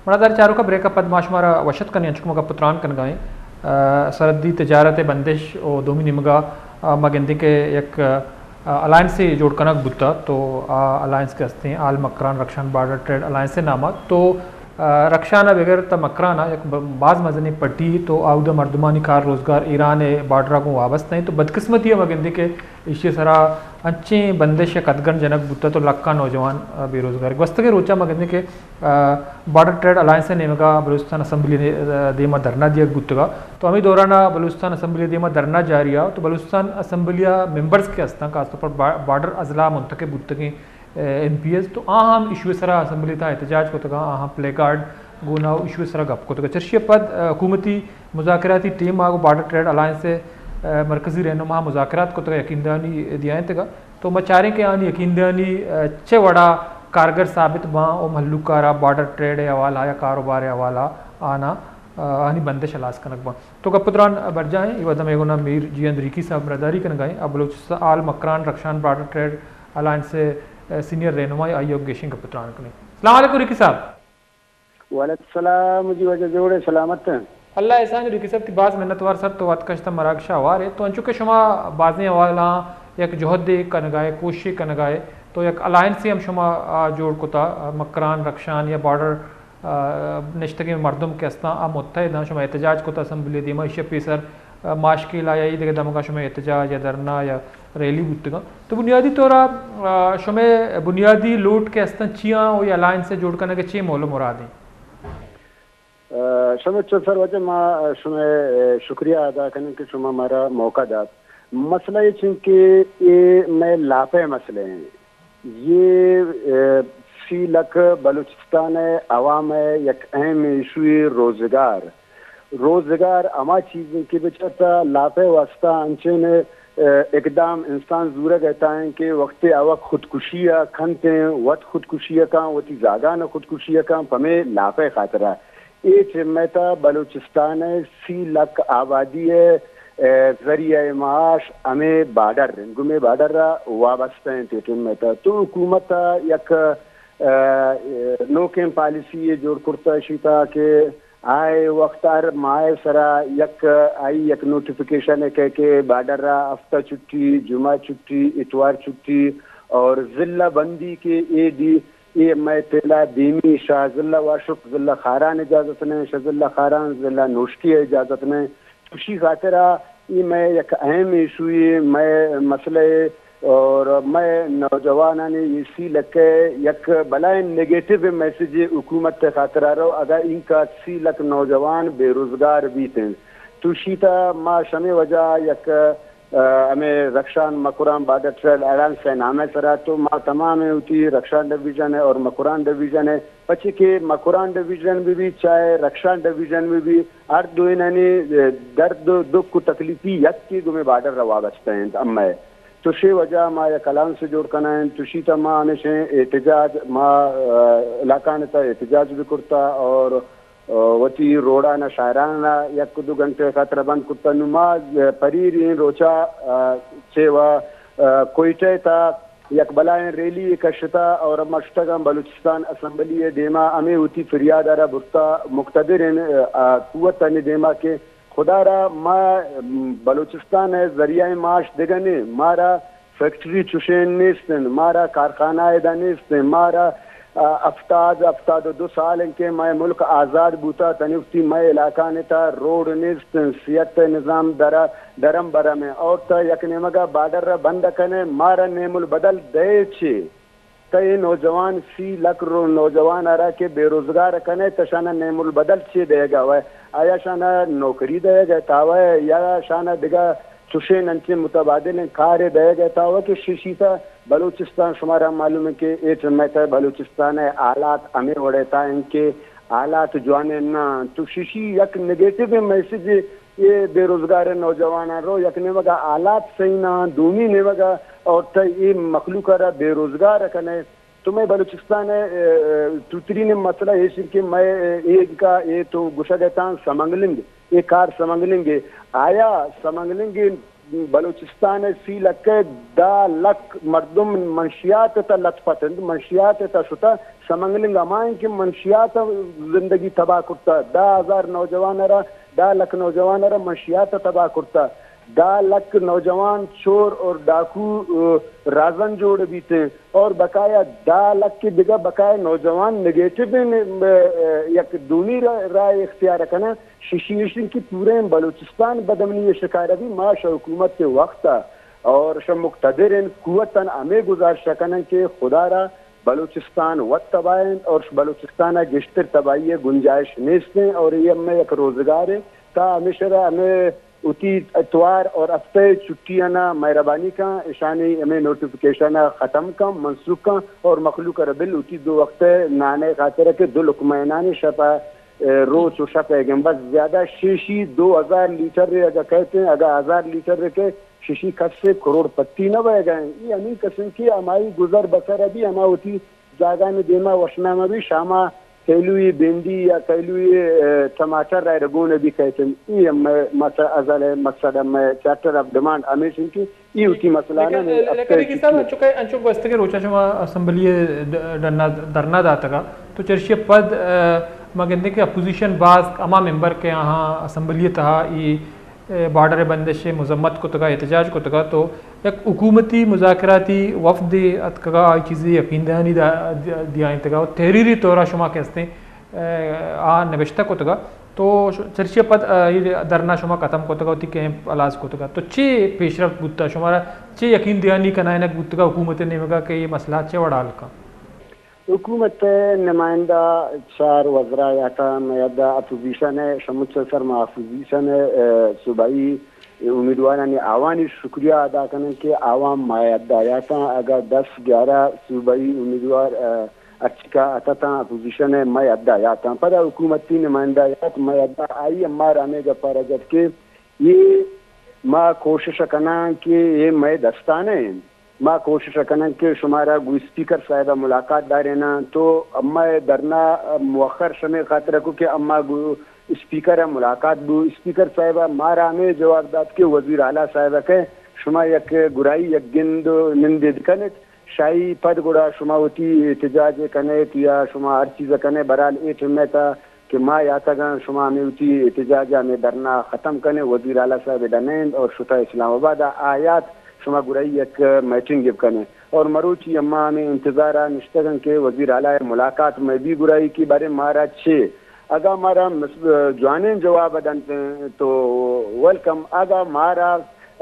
منازار چاروکا، بریک ءَ پد ما شمارا وش اتک کنیں، انچو کہ ما گپ ءُ تران کنگا ایں۔ آ، سرحدی تجارت ءِ بندش ءُ دومی نیمگا، آ، ما گندیں کہ یک، آ، الائنسے جوڑ کنگ بوتا، تو آ الائنس کہ ہستیں آل مکران رخشان بارڈر ٹریڈ الائنس ءِ ناما، تو، آ، رخشان ءَ بگر تا مکران ءَ یک ب-، باز مزنیں پٹی، تو آودا مردمانی کار روزگار ایران ءِ بارڈر ءَ گوں وابستہ ایں، تو بدقسمتی ءَ ما گندیں کہ ایشی ءِ سرا انچیں بندش یا قدگن جنگ بوتا، تو لکاں نوجوان، آ، بے روزگار۔ گوستگیں روچاں ما گندیں کہ، آ، بارڈر ٹریڈ الائنس ءِ نیمگا بلوچستان اسمبلی نے-، آ، دیما دھرنا دیگ بوتگا۔ تو ہمے دوران ءَ بلوچستان اسمبلی ءِ دیما دھرنا جاری ءَ، تو بلوچستان اسمبلی ءِ ممبرز کہ ہستاں، خاص طور پر با-، بارڈر اضلاع منتخب بوتگیں، آ، ایم پی ایز، تو آ ہم ایشو ءِ سرا اسمبلی تاں احتجاج کتگا، آ ہم پلے کارڈ گونا ایشو ءِ سرا گپ کتگا۔ چرشی ءَ پد، آ، حکومتی مذاکراتی ٹیم ءَ گوں بارڈر ٹریڈ الائنس ءِ، آ، مرکزی رہنما مذاکرات کتگ ءُ یقین دہانی دیائینتگ ءَ۔ تو ما چاریں کہ آنی یقین دہانی، آ، چہ وڑا کارگر ثابت باں ءُ مھلوک ءَ را بارڈر ٹریڈ ءِ حوالہ یا کاروبار ءِ حوالہ آناں، آ، آنی بندش ہلاس کنگ باں۔ تو گپ ءُ تران برجاہ ایں، اے وھد ءَ مئے گونا میر جیئند ریکی صاحب مرداری کنگا ایں، آ بلوچستان آل مکران رخشان بارڈر ٹریڈ الائنس ءِ، آ، سینئر رہنما ایں، آئی ءَ گیشیں گپ ءُ تران کنیں۔ السلام علیکم ریکی صاحب۔ وعلیکم السلام جی، واجہ جوڑ ئے، سلامت ایں؟ اللہ احسان ریکی صاحب، تئی باز منتوار سر، تو وت کشت ءُ مراگش ءَ ہوار ئے۔ تو انچو کہ شما بازیں حوالاں یک جہدے کنگا ئے، کوششے کنگا ئے، تو یک الائنسے ہم شما، آ، جوڑ کتا، آ، مکران رخشان یا بارڈر، آ، نشتگیں مردم کہ استاں، آ متحد آں، شما احتجاج کتا اسمبلی ءِ دیما، ایشی ءَ پیسر، آ، ماشکیل ءَ یا اے دگہ دمگاں شمئے احتجاج یا دھرنا یا ریلی بوتگاں۔ تو بنیادی طور ءَ، آ، شمئے بنیادی لوٹ کہ استاں چی آں ءُ اے الائنس ءِ جوڑ کنگ ءِ چے مول ءُ مراد ایں؟ آ، شمئے چو سر، واجہ ما شمئے، آ، شکریہ ادا کنیں کہ شما مارا موقع دات۔ مسئلہ اے چنکہ اے مئے لاپ ءِ مسئلہ ایں۔ اے، آ، سی لکھ بلوچستان ءِ عوام ءِ یک اہم ایشوے روزگار۔ روزگار ہما چیز ایں کہ بچار تا لاپ ءِ واسطہ انچیں، آ، اقدام انسان زورگ ءَ اتاں کہ وقتے آ وت خودکشی ءَ کنت ایں، وت خودکشی ءَ کاں، وتی زاگان ءَ خودکشی ءَ کاں، پمے لاپ ءِ خاطرا۔ اے ٹیم ءِ تہا بلوچستان ءِ سی لکھ آبادی ءِ، آ، ذریعہ معاش ہمے بارڈر انت، گوں ہمے بارڈر ءَ وابستہ انت۔ اے ٹیم ءِ تہا تو حکومت ءَ یک، آ، نوکیں پالیسی یے جوڑ کرتہ، اشی تہا کہ آئی وقت ہر ماہ ءِ سرا یک، آئی یک نوٹیفکیشن ءَ کہ، کہ بارڈر ءَ ہفتہ چھٹی، جمعہ چھٹی، اتوار چھٹی اور ضلع بندی کہ اے دی اے مئے تیلا دیمی شاہ ضلع واشک، ضلع خاران اجازت نہ، شاہ ضلع خاران، ضلع نوشکی ءَ اجازت نہ۔ چوشی خاطرا اے مئے یک اہم ایشوے، مئے مسئلہ اے اور مئے نوجوانانی اے سی لکھ ءِ یک بلائیں نیگیٹو میسج حکومت ءِ خاطرا رو، اگاں اینکا سی لکھ نوجوان بے روزگار بیت انت۔ تو شیتا ما شمے وجہ یک آ، ہمے رخشان مکران بارڈر ٹریڈ الائنس ءِ نام ءِ سرا تو ما تمام وتی رخشان ڈویژن ءِ اور مکران ڈویژن ءِ، پچے کہ مکران ڈویژن بہ بی چاہے رخشان ڈویژن بہ بی، ہر دوئینانی، آ، درد و دکھ و تکلیفی یکے گوں مئے بارڈر ءَ وابستہ انت۔ ہمے تو شے وجہ ما یک الائنس جوڑ کنائیں، تو شیتا ما ہمیشیں احتجاج، ما، آ، علاقان تا احتجاج بہ کرتا اور وتی روڈان ءَ شاعران ءَ یک دو گھنٹے خاطر بند کتگ۔ نوں ما پریر ایں روچا، آ، چہ و، آ، کوئٹہ ءِ تہا یک بلائیں ریلی کشتا اور ما شتگاں بلوچستان اسمبلی ءِ دیما، ہمے وتی فریاد ءَ را برتا مقتدریں، آ، قوتانی دیما کہ خدا را ما، م، بلوچستان ءِ ذریعہ معاش دگہ نے، مارا فیکٹری چوشیں نیست انت، مارا کارخانہ ادا نیست انت، مارا، آ، ہفتاد، ہفتاد و دو سال انت کہ مئے ملک آزاد بوتا، تنی وقتی مئے علاقہ نے تا روڈ نیست انت، صحت نظام در-، درم برم انت۔ اور تا یک نیمگا بارڈر را بند کنے، مارا نعم البدل دے چے؟ تا اے نوجوان سی لکھ رو نوجوان ارا کہ بے روزگار کنے، تا شانا نعم البدل چے دے گا وے؟ آیا شانا نوکری دے گا تا وے یا شانا دگا چوشیں انچیں متبادلیں کارے دئیگ ء تاوہ کہ ششی تا بلوچستان شمارا معلوم انت کہ اے ٹائم ء تہ بلوچستان ء حالات ہمے وڑ ء تا انت کہ حالات جوانیں نہ انت۔ تو ششی یک نیگیٹو میسج اے بے روزگار نوجواناں رو، یک نیمگ ء حالات صحیح نہ انت، دومی نیمگ ء اور تہ اے مخلوق ء را بے روزگار کنے۔ تو مئے بلوچستان ء، ء، توترین مسئلہ ایش انت کہ مئے، ء، اے کا، اے تو گوشگ ء تاں سمگلنگ، اے کار سمگلنگ ء۔ آیا سمگلنگ ء بلوچستان ء سی لکھ ء دہ لکھ مردم منشیات ء تہ لت پت انت، منشیات ء تہ شتہ۔ سمنگلنگ ہما انت کہ منشیات ء زندگی تباہ کرتہ، دہ ہزار نوجوان ء را، دہ لکھ نوجوان ء را منشیات ء تباہ کرتہ، دہ لکھ نوجوان چور اور ڈاکو، ء، رازن جوڑ بیت انت اور بقایا دہ لکھ دگہ بقایا نوجوان نگیٹو انت، ء، یک دومی را-، راہ اختیار کنن۔ ششی ایش انت کہ پوریں بلوچستان بدامنی ء شکار بی، ما شہ حکومت ء وقت ء اور شہ مقتدریں قوتاں ہمے گزارش ء کنن کہ خدا را بلوچستان وت تباہ انت اور بلوچستان ء گیشتر تباہی ء گنجائش نیست انت اور اے ہمے یک روزگارے تا ہمیشہ را ہمے وتی اتوار اور ہفتہ ء چھٹی آناں مہربانی کن، اشانی ہمے نوٹیفکیشن ء ختم کن، منسوخ کن اور مخلوق ء را بل وتی دو وقت ء نان ء خاطر ء کہ دو لقمہ ء نان ء شپ ء ء، روچ و شپ ء گن بس زیادہ شیشی دو ہزار لیٹر ء اگہ کئیت انت، اگہ ہزار لیٹر ء کہ شیشی کس ء کروڑ پتی نہ بئیگ ء انت۔ اے ہمے کس انت کہ ہمائی گزر بسر ء بھی ہما وتی جاگہانی دیما وشنامہ بھی شاما کیلوی بینڈی یا کیلوی، ء، ٹماٹر ء رگون ء بھی کئیت انت۔ اے ہم مس-، ازل ء مقصد ہم چارٹر آف ڈیمانڈ ہمیش انت کہ اے وتی مسئلہ لیکن، نا لیکن ہمے لیکن ہفتہ رکی صاحب، چٹی انچو کہ، انچو گوستگیں روچا شما اسمبلی ء د-، ڈنا-، دھرنا داتگا، تو چرشی ء پد، ء، ما گندیں کہ اپوزیشن باز ہما ممبر کہ آہاں اسمبلی ء تہا ای، ء، بارڈر ء بندش ء مذمت کتگا، احتجاج کتگا، تو یک حکومتی مذاکراتی وفدے اتکگا، آئی چیزے یقین دہانی دا-، دیائینتگا و تحریری طورا شما کہ ہستیں، ء، آ نبشتہ کتگا۔ تو ش-، چرچی ء پد، ء، اے دھرنا شما ختم کتگ ء وتی کیمپ ہلاس کتگ ء۔ تو چے پیشرفت بوتگ؟ شمارا چے یقین دہانی کنائینگ بوتگ ء حکومت ء نیمگ ء کہ اے مسئلہ چے وڑ ء حل کن؟ حکومت ء نمائندہ چار وزرا یاتاں، مئے حد ء اپوزیشن ء شمچ ء سر ما اپوزیشن ء، ء، صوبائی امیدوارانی آوانی شکریہ ادا کنن کہ آوان مئے حد ء یاتاں۔ اگاں دس گیارہ صوبائی امیدوار، ء، ہرچی کہ اتتاں اپوزیشن ء مئے حد ء یاتاں۔ پدا حکومتی نمائندہ یات مئے حد ء آئی ء مارا ہمے گپ ء را جت کہ اے ما کوشش ء کناں کہ اے مئے دستان ء انت۔ ما کوشش ء کناں کہ شمارا گوں اسپیکر صاحب ء ملاقات داریناں۔ تو اما ء دھرنا مؤخر شمے خاطر ء کو کہ اما گوں اسپیکر ء ملاقات بو۔ اسپیکر صاحب ء مارا ہمے جواب دات کہ وزیر اعلی صاحب ء کہ شما یک گرائی یک گند نندے بکنت۔ شاہی پد گڑا شما وتی احتجاج ء کنیت یا شما ہر چیز ء کنیت، بہرحال اے ٹیم ء تا کہ ما یاتگاں، شما ہمے وتی احتجاج ء ہمے دھرنا ختم کنے، وزیر اعلی صاحب ء ڈنیند اور شتا اسلام آباد ء آیات، شما گڑا یک میٹنگ ء بکنے اور مروچی اما ہمے انتظار ء نشتگاں کہ وزیر اعلی ء ملاقات مئے بی گڑا ای کہ بارے مارا چے اگاں مارا مس-، جوانیں جواب دنت تو ویلکم، اگاں مارا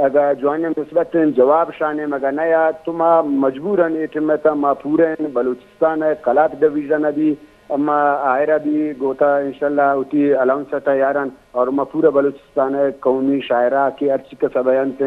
اگاں جوانیں مثبتیں جواب شانے مگا نیا تو ما مجبورن اے ٹیم ء تا ما پورین بلوچستان ء کلات ڈویژن ء بھی اما آئرا بھی گوتا انشاءاللہ وتی الاؤنس ء تیارن اور ما پورا بلوچستان ء قومی شاعرہ کہ ہرچی کہ سبا انت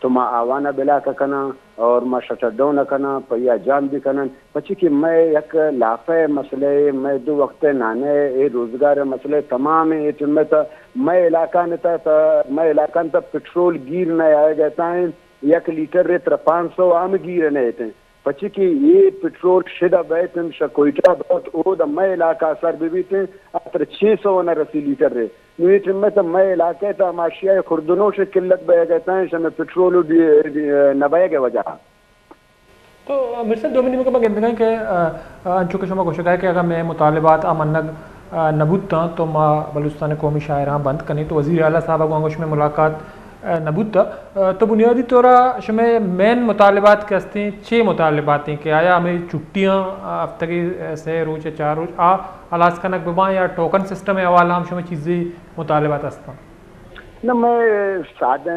تو ما آوان ء بلاک ء کناں اور ما شٹر ڈاؤن ء کناں، پیا جام بھی کنن۔ پچے کہ مئے یک لاپہ ء مسئلہ ء، مئے دو وقت ء نان ء، اے روزگار ء مسئلہ ء، تمام اے ٹیم ء تہ مئے علاقہ ء تہ، تہ مئے علاقہ ء تہ پٹرول گیر نہ آیگ ء تہ انت، یک لیٹر ء ترا پانچ سو ہم گیر نہ ایت انت۔ پچے کہ اے پٹرول شد ء بیت انت، شہ کوئٹہ بوت، اود ء مئے علاقہ ء سر بہ بیت انت، ء ترا چھ سو ء نہ رسی لیٹر ء۔ نوں اے ٹیم ء تہ مئے علاقہ ء تہ ہماشی ء خوردنوش ء قلت بیگ ء تہ انت، شہ مئے پٹرول ء ڈی-، ڈی-، نہ بیگ ء وجہ ء۔ تو مرچی دومی نیمگ ء ما گندگ ء کہ، آ، آ، انچو کہ شما گوشگ ء کہ اگاں مئے مطالبات آ منگ، آ، نہ بوتاں تو ما بلوچستان ء قومی شاعراں بند کنیں۔ تو وزیر اعلی صاحب ء گوں انگوش مئے ملاقات، آ، نہ بوت۔ آ، تو بنیادی طور ء شمئے مین مطالبات کہ ہستیں، چے مطالبات ہیں کہ آیا ہمیں چھٹیاں، آ، ہفتگی، آ، سے روچ یا چار روچ آ ہلاس کنگ بباں یا ٹوکن سسٹم ء حوالہ ہم شمئے چیزے مطالبات ہستاں؟ نہ، مئے سادہ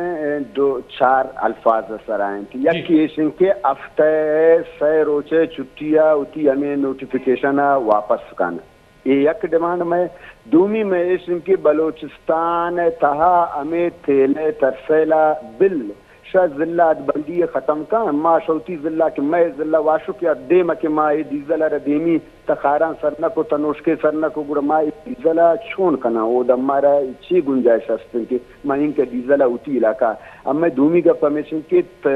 دو چار الفاظ سرا انت۔ جی۔ یکی ایش انت کہ ہفتہ ء سئے روچ ء چھٹی ء وتی ہمے نوٹیفکیشن ء واپس کن۔ اے یک ڈیمانڈ مئے۔ دومی مئے ایش انت کہ بلوچستان ء تہا ہمے تیل ء ترسیل ء بل شہ ضلع حد بندی ء ختم کن۔ ما شہ وتی ضلع کہ مئے ضلع واشک یا دیم ء کہ ما اے ڈیزل ء را دیمی تہ خاران سر نہ کو، تہ نوشکے سر نہ کو، گڑا ما اے ڈیزل ء چون کناں؟ اود ء مارا چی گنجائش است انت کہ ما اینکہ ڈیزل ء وتی علاقہ ء؟ ہمے دومی گپ ہمیش انت کہ ت-،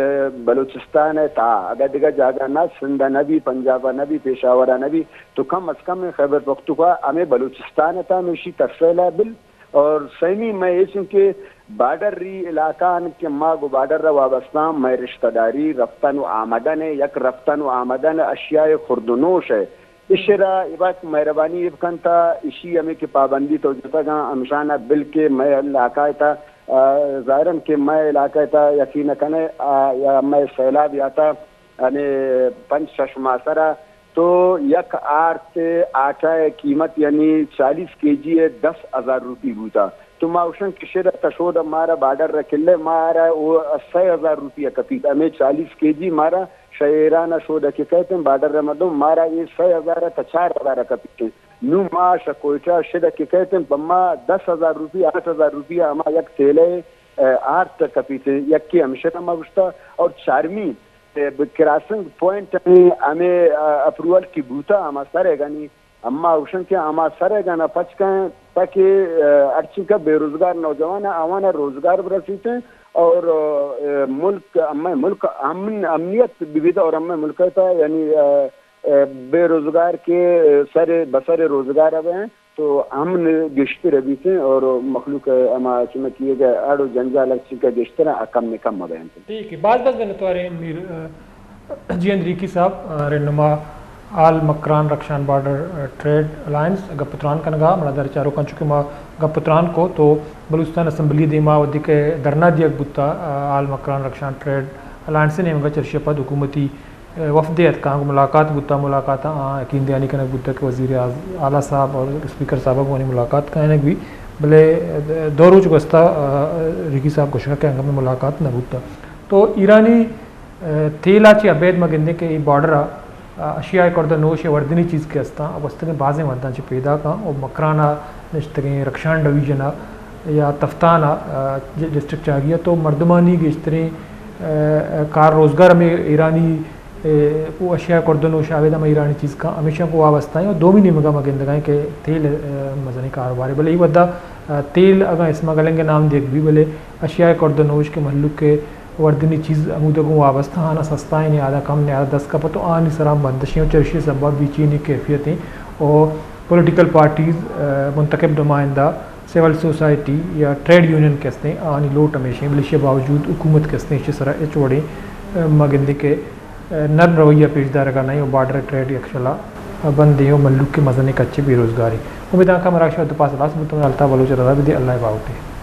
بلوچستان ء تہا اگاں دگہ جاگہ نہ، سندھ ء نہ بی، پنجاب ء نہ بی، پیشاور ء نہ بی، تو کم از کم خیبر پختونخوا ہمے بلوچستان ء تہا ہمیشی ترسیل ء بل۔ اور سیمی مئے ایش انت کہ بارڈری علاقہ آن کہ ما گوں بارڈر ءَ وابستہ آں، مئے رشتہ داری رفتن و آمدن ءِ، یک رفتن و آمدن اشیاء خورد و نوش ءِ۔ اشرا اے وقت مہربانی اے بکنتا، اشی ہمے کہ پابندی تو جتگاں ہمشانا، بلکہ مئے علاقہ تا، آ، ظاہرن کہ مئے علاقہ تا یقین کنے، آ، یا مئے سیلاب یاتا ہمے پنچ شش ماہ سرا تو یک آرت آٹا ءِ قیمت یعنی چالیس کے جی ءِ دس ہزار روپی بوتا۔ تو ما اوشن کہ شد ءَ تہ شود ءَ مارا بارڈر ءَ کلے مارا او سئے ہزار روپی ءَ کپیت۔ ہمے چالیس کے جی مارا شہ ایران ءَ شود ءَ کہ کئیت انت بارڈر ءِ مردم مارا اے سئے ہزار ءَ تہ چار ہزار ءَ کپیت انت۔ نوں ما شہ کوئٹہ شد ءَ کہ کئیت انت پہ ما دس ہزار روپی، آٹھ ہزار روپی ءَ ہما یک تیلے ءِ آرت ءَ کپیت انت۔ یکے ہمشرا ما گوشتا اور چارمی ءِ کراسنگ پوائنٹ ہمے، ہمے، آ، اپروول کی بوتا ہما سرے گنی، اما اوشن کہ ہما سرے گنا پچ کن تاکہ، آ، ہرچی کا بے روزگار نوجوان آوانا روزگار برسیتے اور، آ، ملک، ہمے ملک امن، امنیت ببیت اور ہمے ملک تا یعنی، آ، آ، بے روزگار کے سر، بسر روزگار ابے تو امن گیشتر بیت اور مخلوق ہما چونکہ اڑ و جنجال چیزا گیشتر ءَ کم کم بیت۔ ٹھیک ہے، باز باز منتوار ہیں میر، آ، جی این ریکی صاحب، آ، رہنما آل مکران رخشان بارڈر، آ، ٹریڈ الائنس گپ و تران کنگا، مڑا در چاروکاں چونکہ ما گپ و تران کو تو بلوچستان اسمبلی دیما ودی کہ دھرنا دیگ بوتا، آ، آل مکران رخشان ٹریڈ الائنس نیمگا چرشی پد حکومتی وفدے اتکاں، گوں ملاقات بوتا، ملاقات آں یقین دہانی کنگ بوتا کہ وزیر اعظ-، اعلیٰ صاحب اور اسپیکر صاحب گوں ملاقات کنگ بی، بلے دو روچ گوستا، آ، ریکی صاحب گوشگا کہ انگا ملاقات نہ بوتا۔ تو ایرانی، آ، تیلا چی ابید ما گندیں کہ ای بارڈر آ، آ، اشیاء کرد نوش وردنی چیز کہ استاں، گوستگیں بازیں وھداں چہ پیداک آں، و مکران آ نشتگیں رخشان ڈویژن آ یا تفتان آ، آ، ج-، ڈسٹرکٹ چاگی آ تو مردمانی گیشتریں، آ، آ، کار روزگار ہمیں ایرانی ءُ اشیاء کردن ءُ شاہد ہم ایرانی چیز کا ہمیشہ کو وابستہ ہیں اور دومی نیمگا ما گندگا ہیں کہ تیل، آ، مزنی کاروبار ہے۔ بلے ای ودا، آ، تیل اگاں اسما گلنگ نام دیگ بھی بلے اشیاء کردن نوش کے مہلوک کے وردنی چیز ہمودگوں وابستہ آنا سستا ہیں، نہادہ کم نہادہ دست کپت و آنی سرا بندشیں و چرشی سبب بیچینی کیفیت ہیں اور پولیٹیکل پارٹیز، آ، منتخب نمائندہ سول سوسائٹی یا ٹریڈ یونین کہ استیں، آنی لوٹ ہمیش ہیں، بلے ایشی باوجود حکومت کہ استیں، ایشی سرا ہچ وڑیں، آ، ما گندیں کہ، آ، نرم رویہ پیش دارگا نہیں و بارڈر ٹریڈ یکشلا، آ، بندیں و ملوک کے مزنیں کچے بے روزگاری۔ امیداں کہ ہمارا شاید پاس لاس بوتم، اللہ تعالیٰ بلوچ رضا بدے، اللہ باوتے۔